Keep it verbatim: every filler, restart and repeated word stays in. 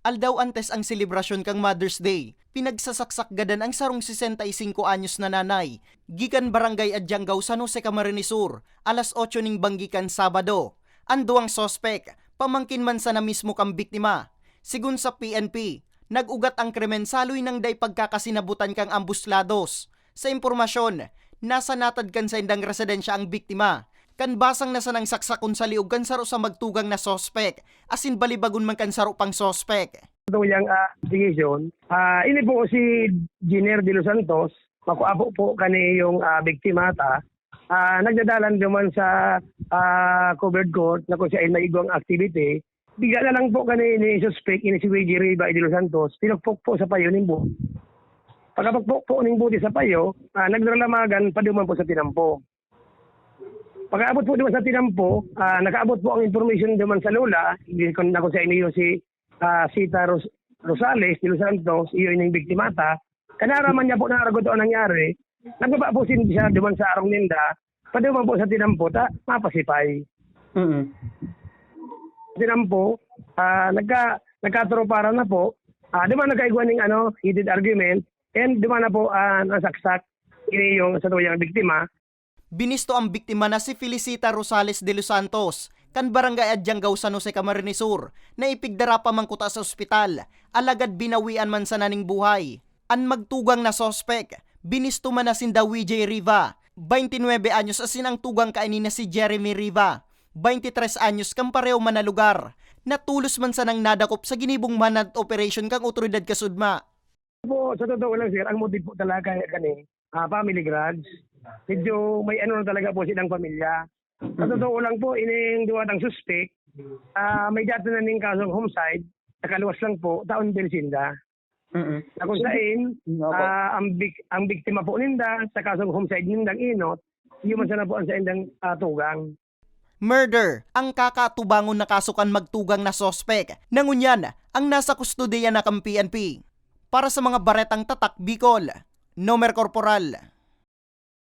Aldaw antes ang selebrasyon kan Mother's Day, pinagsasaksak gadan ang sarong sesenta y singko anyos na nanay, gikan Barangay Adiangao, San Jose, Camarines Sur, alas otso ning banggi kan Sabado. An duwang suspek, pamangkin man sana mismo kan biktima. Segun sa P N P, nag-ugat ang krimen saloy nang dai pagkakasinabutan kan ambos lados. Sa impormasyon, nasa natad kan saindang residensya ang biktima. Kan basang na sanang saksakon sa liog kan saro sa magtugang na suspek, asin balibagon man kan saro pang suspek. Itong yang, ah, investigation, ah, ini po si Jenner de los Santos, makuapo po kani yung, ah, biktima ta, ah, nagdadalan duman sa, ah, covered court na kung saan may igwang activity. Bigla na lang po kani ni suspek, ini si J J Riva de los Santos, pinukpok po sa payo ning bote. Pagkapukpok po ning bote sa payo, ah, naglalamagan pa duman po sa tinampo. Pag-aabot po duman sa tinampo, ah, nakaabot po ang information duman sa lola, hindi ko na kung saan iyo si, ah, Sita Ros-, Rosales de los Santos, iyo ining biktimata. Kanaraman niya po na aragot ang nangyari, nagbaba po sin-, siya duman sa arong ninda, paduman po sa tinampo, ta, mapasipay. Mm. Tinampo, ah, nagka-, nagkaturuparan na po, ah, duman nagkaigwa ning, ano, heated argument, and duman na po, ah, nasaksak ini yung sa tuyang biktima. Binisto ang biktima na si Felicita Rosales de los Santos, kan Barangay Adiangao, San Jose, Camarines Sur, na ipigdara pa man kuta sa ospital, alagad binawian man sana ning buhay. An magtugang na suspek, binisto man na sinda Wijay Riva, twenty-nine anyos, asin ang tugang kaini na si Jeremy Riva, twenty-three anyos, kan pareho man na lugar, na tolos man sanang nadakop sa ginibong manhunt operation kan otoridad kasudma. Po, sa totoo lang, sir, ang motive po talaga kani, ah, family grudge. Medyo may ano na talaga po silang pamilya. Sa totoo lang po, ining duwa ng suspek, ah, may dati na ning kasong homicide, nakaluwas lang po, taon din sinda. Mm. Na kung sain, Mm, opo. ah, ang bik-, ang biktima po ninda sa kasong homicide nindang inot, iyo man sana po ang saindang, ah, tugang. Murder ang kakaatubangon na kaso kan magtugang na suspek. Nangunyan ang nasa kustodiya na kan P N P. Para sa mga baretang Tatak Bicol, Nomer Corporal.